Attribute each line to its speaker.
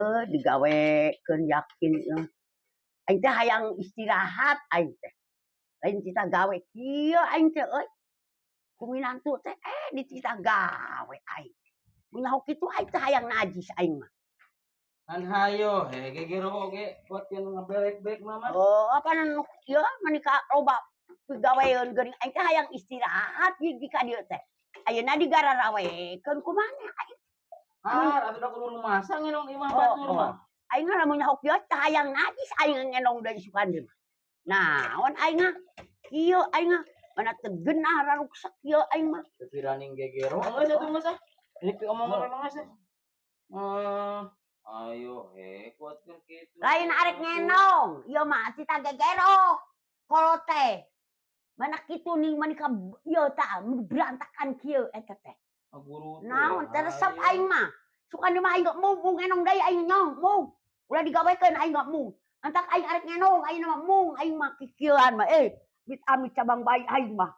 Speaker 1: Digawekeun yakin ieu. Aing teh hayang istirahat aing teh. Lain titah gawe kieu aing teh euy. Ku minantu teh dititah gawe aing. Mun nyaho kitu aing teh hayang najis aing mah.
Speaker 2: Kan hayo he gegero oge kuatkeun ngabelek-belek mama.
Speaker 1: Oh, apa nu kieu mani ka loba pigaweun geuning, aing teh hayang istirahat di ka dieu teh. Ayeuna digararawekeun ku maneh aing.
Speaker 2: Ah, atuh da kudu rumasa ngendong imah
Speaker 1: Oh,
Speaker 2: batur
Speaker 1: oh.
Speaker 2: mah.
Speaker 1: Aing mah lamun nyaho kieu teh hayang najis aing ngendong deui isukan deui mah. Naon aing mah? Kieu aing mah mana teu geunah raruksak kieu aing mah.
Speaker 2: Teu piraning gegero geus atuh geus ah. Ini pi omongan memang geus ah. Eh, ayo he kuatkeun kitu.
Speaker 1: Lain arek ngendong, ieu mah titah gegero. Kolot teh. Mana kitu ning mani ka ieu tah berantakan kieu eta teh.
Speaker 2: Guru teh.
Speaker 1: Naon teh resep
Speaker 2: Ayo.
Speaker 1: Aing mah. Sukan mah aing mung mung ngendong deui aing nyong mung. Ulah digawekeun aing mah mung. Entak aing arek ngendong aing mah mung aing mah kikieuan mah eh. Mit amit cabang bayi aing mah.